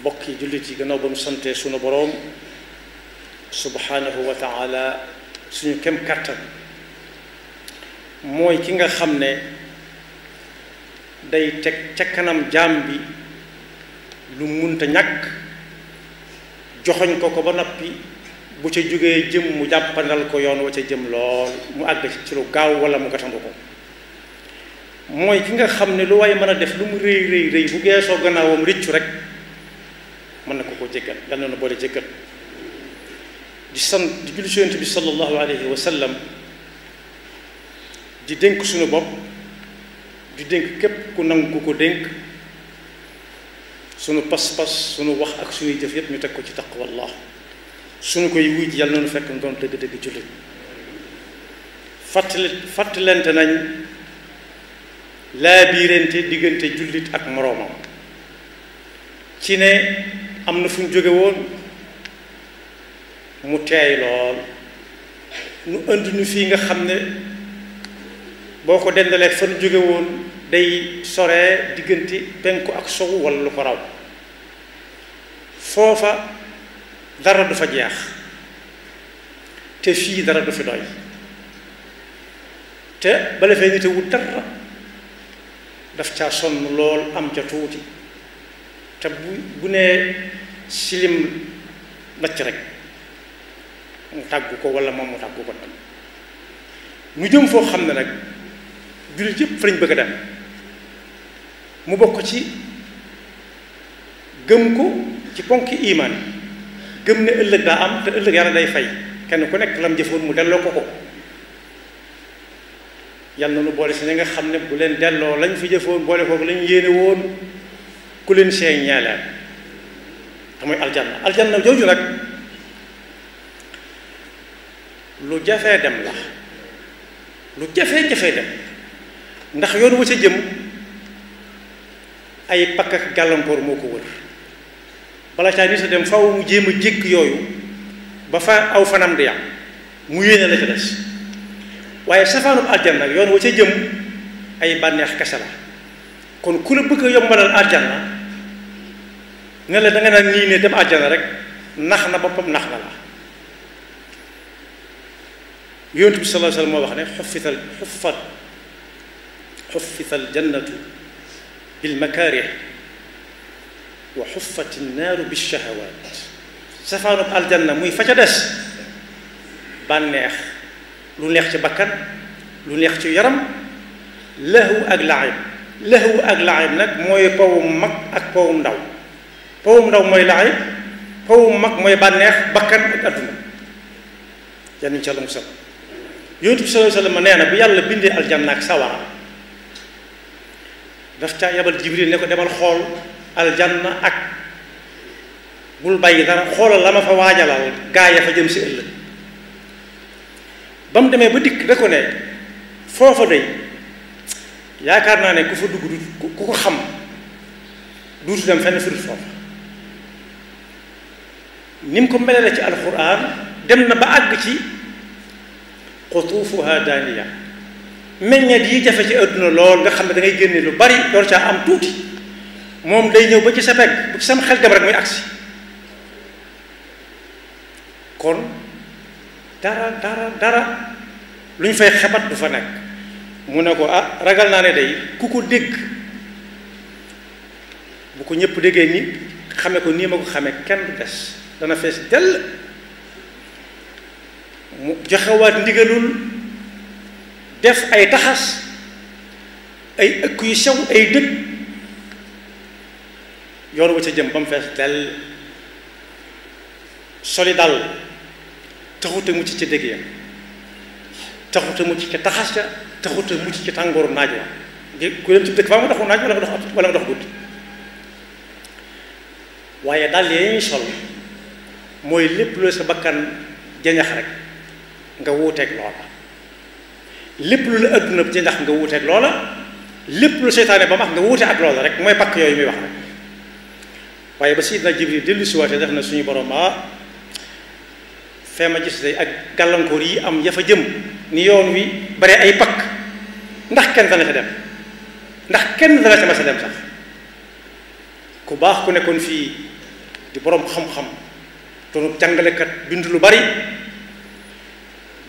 bokki jullit yi gannaaw ba nu sante sunu boroom subhanahu wa taala suñu kem kàttan mooy ki nga xam ne day teg ca kanam jaam bi lu munta ñàkk joxoñ ko ba noppi bu ca jógee jëm mu jàppandal ko yoon wa ca jëm lool mu àgg ci lu gaaw wala mu gatandu ko mooy ki nga xam ne lu waaye mën a def lu mu rëy rëy rëy bu geesoo gannaawam rëccu rek mën na ko jéggal yal na nu boole jéggal di sant di julli ci Yonent bi sallallahu alayhi wa sallam di dénk suñu bopp di dénk képp ku nangu ko dénk sunu pas-pas sunu wax ak suñuy jëf yépp ñu teg ko ci taqwallah suñu koy wuy ji yàlla noonu fekk mu doon dëgg-dëgg jullit fàttalente nañ laa biirante diggante jullit ak moroomam ci ne am na fu ñu jóge woon mu teey lool nu indi nu fii nga xam ne boo ko dendalee fa nu jóge woon day soree diggante penku ak sowu walla lu ko raw foofa dara du fa jeex te fii dara du fi doy te bala fee nite wut dara daf caa sonn lool am ca tuuti te bu nee silim nacc rek mu tàggu ko walla moom mu tàggu ko tam mu jëm foo xam ne nag jullit yépp fa lañ bëgg a dem mu bokk ci gëm ko ci ponki imaan gëm ne ëllëg daa am te ëllëg yàlla day fay kenn ku nekk lam jëfoon mu delloo ko yàlla na nu boole si ñi nga xam ne bu leen delloo lañ fi jëfoon boole ko lañ yéene woon ku leen seey ñeeleen te mooy aljanna jooju nag lu jafee dem la lu jafee dem ndax yoon wa ca jëm ay pakk ak gàllankoor moo ko wër bala caa nit a dem faw mu jéem a jékk yooyu ba fa aw fanam di yam mu yéene la ca des waaye safaanub aljanna yoon wa ca jëm ay bànneex kese la kon ku la bëgg a yombalal aljanna ne la da nga naan nii ne dem aljanna rek nax na boppam nax na la yonent bi sallallahu alayhi wa sallam moo wax ne xuffital jannatu bil makaarih wa xuffati naaru bis shahawaat safaanub aljanna muy fa ca des bànneex lu neex ci bakkan lu neex ci yaram lahu ak laayib nag mooy powum mag ak powum ndaw mooy laayib powum mag mooy bànneex bakkan ak adduna yan ñu ca la musal yonent bi sallallahu alayhi wa sallam nee na bu yàlla bindee aljanna ak sawara daf caa yabal jibril ne ko demal xool aljanna ak bul bàyyi dara xoolal la ma fa waajalal gaa ya fa jëm si ëllëg ba mu demee ba dikk da ko ne foofa day yaakaar naa ne ku fa dugg ku ko xam duutu dem fenn firut foofa ni mu ko melale ci alxuraan dem na ba àgg ci xutuufuha daaniya meññeet yi jafe ci àdduna lool nga xam ne da ngay génne lu bari door caa am tuuti moom day ñëw ba ci sa pegg bu ci sam xel dem rek muy agsi kon dara lu ñu fay xebat du fa nekk mu ne ko ragal naa ne day ku ko dégg bu ko ñëpp déggee ni xame ko nii ma ko xame kenn du des dana fees dell mu joxewaat ndigalul def ay taxas ay ëkk yu sew ay dëkk yoon wa ca jëm ba mu fees dell soli dal taxute mucc ci dégg ya taxute mucc ci taxas ca taxute mucc ci tàngooru naaj wa ku dem ci dëkk faa mu doxu naaj wala nga dox guddi waaye dal yi ñuy sol mooy lépp lu sa bakkan jañax rek nga wuuteeg loola lépp lu la adduna bi jañax nga wuuteeg loola lépp lu seytaane ba max nga wuute ak loola rek mooy pakk yooyu muy wax rek waaye ba Sidna Jibril dellu si waatee def na suñu borom fee ma gis day ak gàllankoor yi am ya fa jëm ni yoon wi bare ay pakk ndax kenn dana fa dem ndax kenn dana ca mas a dem sax ku baax ku nekkoon fii di boroom xam-xam doonu jàngalekat bind lu bari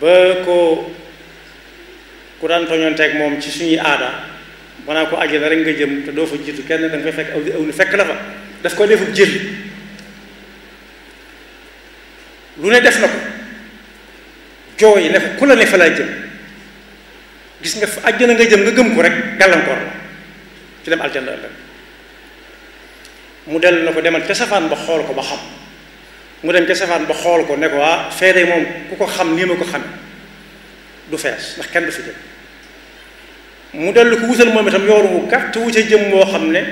ba ko ku daan toñoonteeg moom ci suñuy aada maanaam ko àjjana rek nga jëm te doo fa jiitu kenn da nga fay fekk aw ni fekk la fa daf ko defub jël lu ne def na ko jooy ne ko ku la ne fa laa jëm gis nga fa àjjana nga jëm nga gëm ko rek gàllankoor la ci dem aljana ëllëg mu dellu na ko demal ca safaan ba xool ko ba xam mu dem ca safaan ba xool ko ne ko waa feede moom ku ko xam nii ma ko xame du fees ndax kenn du fi jëm mu dellu ko wutal moom itam yoonu wu gàtt wu ca jëm moo xam ne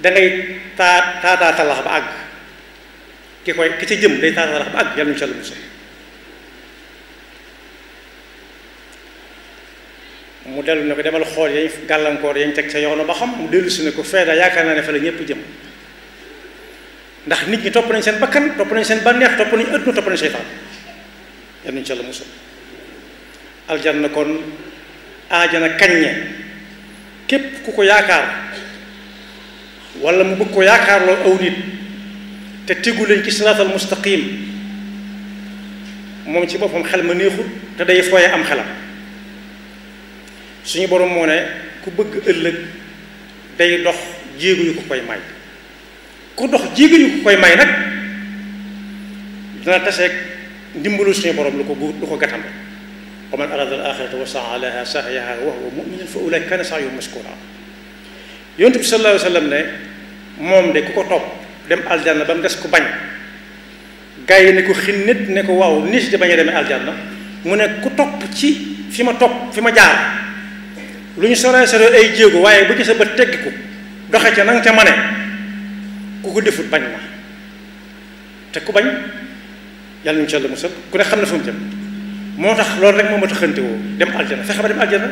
dangay taataa talax ba àgg ki ca jëm day taataa talax ba àgg yàlla ñu ca la musal mu dellu ne ko demal xool yañ gàllankoor yañ teg ca yoonu ba xam mu dellu si ne ko feeda yaakaar naa ne fa la ñëpp jëm ndax nit ñi topp nañ seen bakkan topp nañ seen bànneex topp nañ ëdduna topp nañ seytaan yal nañu ca la musal aljanna kon aajana kaññe képp ku ko yaakaar wala mu bëgg ko yaakaarloo aw nit te tegu leen ci siraatal mustaqim moom ci boppam xel ma neexul te day fooye am xelam suñu borom moo ne ku bëgg ëllëg day dox jéego yu ko koy may ku dox jéego yu ko koy may nag dina taseeg ndimbalu suñu borom lu ko gàttam wa man arada al axirata wa saa laha sa'yaha wa huwa mu'minun fa ulaika kana sa'yuhum mashkura yonent bi sallallahu alayhi wa sallam ne moom de ku ko topp dem aljanna ba mu des ku bañ gars yi ne ko xinnit ne ko waaw nit di bañ a demee aljanna mu ne ku topp ci fi ma jaar lu ñu sore ay jéego waaye bu ci sa bët teggi ko doxe ca nanga ca mane ku ko defut bañ na te ku bañ yàlla ñu ci Yàlla musal ku ne xam na fu mu jëm moo tax loolu rek moo ma taxante woo dem aljana fexe ba dem aljana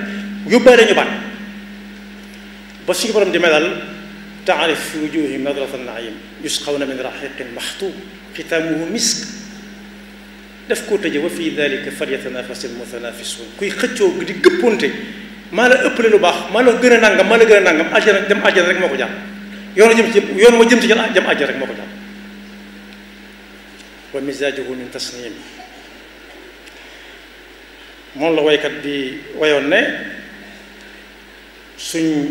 yóbbaale ñu bañ ba suñu borom di melal taarif fi wujuhihim nadrata naim yusqawna min rahiqin maxtum xitaamuhu misk daf koo tëje wa fi dalika falyatanafasil mutanafisun kuy xëccoo di gëpponte maa la ëppale lu baax maa la gën a nangam maa la gën a nangam aljana dem aljana rek moo ko jàpp yoon wa jëm ci jëm aljana rek moo ko jàpp wa misaajuhu min tasnim moom la waykat bi wayoon ne suñ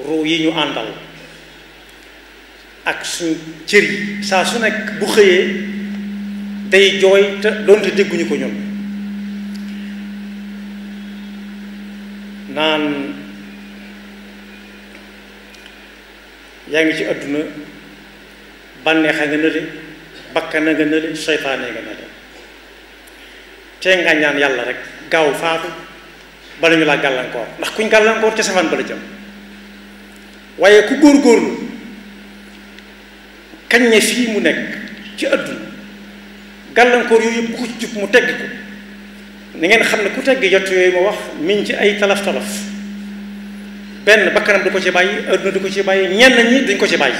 ruu yi ñu àndal ak suñ cër yi saa su nekk bu xëyee day jooy te doonte dégguñu ko ñun naan yaa ngi ci àdduna bànneexa nga nële bakkana nga nële seytaane nga nële tee nga ñaan yàlla rek gaaw faatu bala ñu laa gàllankoor ndax kuñ gàllankoor ca safaan bala jëm waaye ku góorgóorlu kañ ne fii mu nekk ci àdduna gàllankoor yooyu yëpp ku ci jub mu tegg ko ni ngeen xam ne ku tegg jot yooyu ma wax miñ ci ay talaf-talaf benn bakkanam du ko ci bàyyi àdduna du ko ci bàyyi ñenn ñi dañ ko ci bàyyi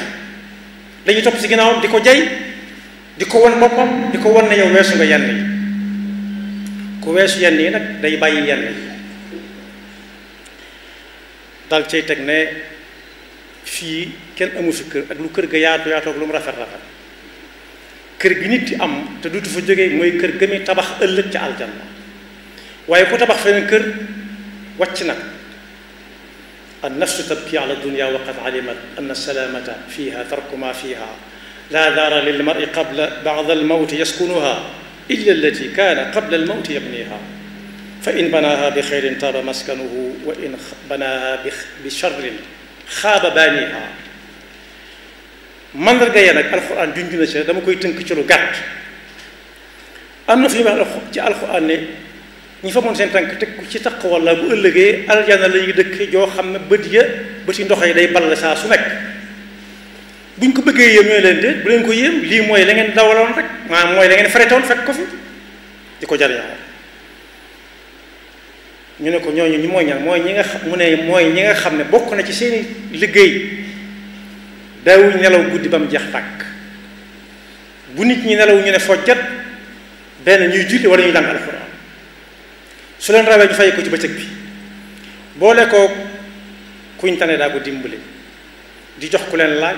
dañuy topp ci ginnaawam di ko jay di ko won boppam di ko won ne yow weesu nga yenn yi ku weesu yenn yi nag day bàyyi yenn yi dal cay teg ne fii kenn amu fi kër ak lu kër ga yaatu yaatu ak lu mu rafet rafet kër gi nit di am te duutu fa jógee mooy kër ga muy tabax ëllëg ca aljanna waaye ku tabax feneen kër wàcc nag an nafsu tabki ala dunya wa qad alimat anna salamata fiha tarku ma fiha la daara lil mar'i qabla ba'da al mawti yaskunuha illa allati kana qabla al mawti yabniha fa in banaha bi xayrin taaba maskanuhu wa in banaha bi sharrin xaaba baaniha mandarga ya nag alxuraan junj na ci dama koy tënk ci lu gàtt am na fi wax ci alxuraan ne ñi fa moon seen tànk teg ku ci taq wala bu ëllëgee aljana la ñuy dëkk joo xam ne bëti ndox yi day ball saa su nekk buñ ko bëggee yéem ñooy leen déet bu leen ko yéem lii mooy la ngeen dawaloon rek maanaam mooy la ngeen faretoon fekk ko fi di ko jariñoo ñu ne ko ñooñu ñu mooy ñan mooy ñi nga xam mu ne mooy ñi nga xam ne bokk na ci seeni liggéey daawuñ nelaw guddi ba mu jeex tàkk bu nit ñi nelaw ñu ne fojjat benn ñuy julli wala ñuy jàng alxuraan su leen rawee ñu fay ko ci bëccëg bi boole ko kuñ tane daa ko dimbali di jox ku leen laaj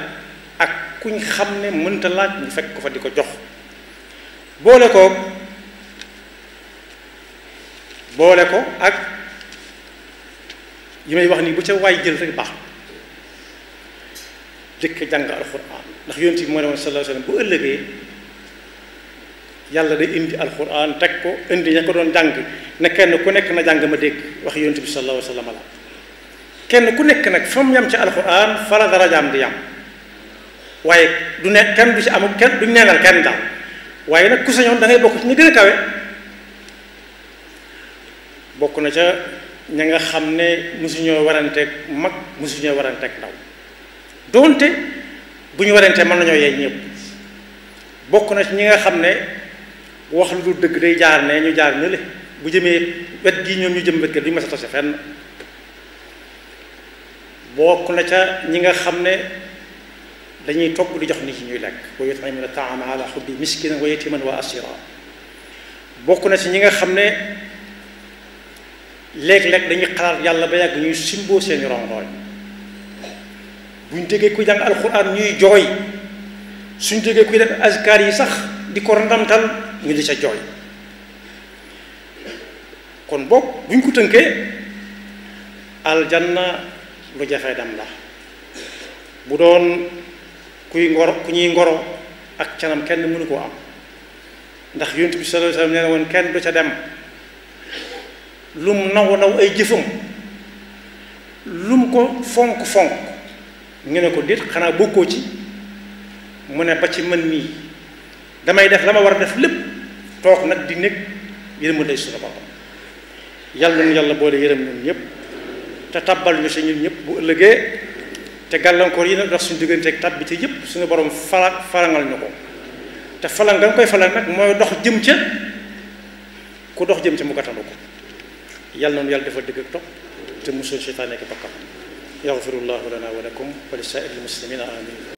ak kuñ xam ne mënta laaj ñu fekk ko fa di ko jox boole ko ak yi may wax ni bu ca waay jël rek baax jëkk jàng alxuraan ndax yonent bi moo ne woon sallallahu alayhi wasallam bu ëllëgee yàlla day indi alxuraan teg ko indi ña ko doon jàng ne kenn ku nekk na jàng ma dégg wax yonent bi sallallahu alayhi wasallam la kenn ku nekk nag fa mu yam ci alxuraan fa la darajaam di yam waaye du ne kenn du ci amul kenn du ñeenal kenn daal waaye nag ku sañoon da ngay bokk ci ñi gën a kawe bokk na ca ña nga xam ne mosuñoo waranteeg mag mosuñoo waranteeg ndaw doonte bu ñu warantee mën nañoo yey ñëpp bokk na ci ñi nga xam ne wax lu dul dëgg day jaar ne ñu jaar nële bu jëmee wet gi ñoom ñu jëm wet ga duñu mas a tase fenn bokk na ca ñi nga xam ne dañuy togg di jox nit ñi ñuy lekk wa yut'imuna ta'ama ala hubbi miskinan wa yatiman wa asira bokk na ci ñi nga xam ne léeg-léeg dañuy xalaat yàlla ba yàgg ñuy simboo seeni rongoñ buñ déggee kuy jàng alxuraan ñuy jooy suñ déggee kuy def azkar yi sax di ko ndamtal ñu di ca jooy kon boog buñ ko tënkee aljanna lu jafee dem la bu doon ku ñuy ngoro ak canam kenn mënu koo am ndax yonent bi sallallahu alayhi wasallam nee na woon kenn du ca dem lum naw ay jëfam lum ko fonk ñu ne ko déet xanaa bokkoo ci mu ne ba ci mën nii damay def la ma war a def lépp toog nag di nekk yërëm day suñu boppam yàlla nu yàlla boole yërëm ñun ñëpp te tabbal ñu si ñun ñëpp bu ëllëgee te gàllankoor yi nag dox suñu digganteeg tab bi ci yëpp suñu borom farangal ñu ko te falang nga koy falang nag mooy dox jëm ca ku dox jëm ca mu gàttandu ko yàlla noonu yàlla defal dëgg ak topp te musul seytaane ak bakkam yaxfirullahu lana wa lakum wa li saa'iril muslimina amin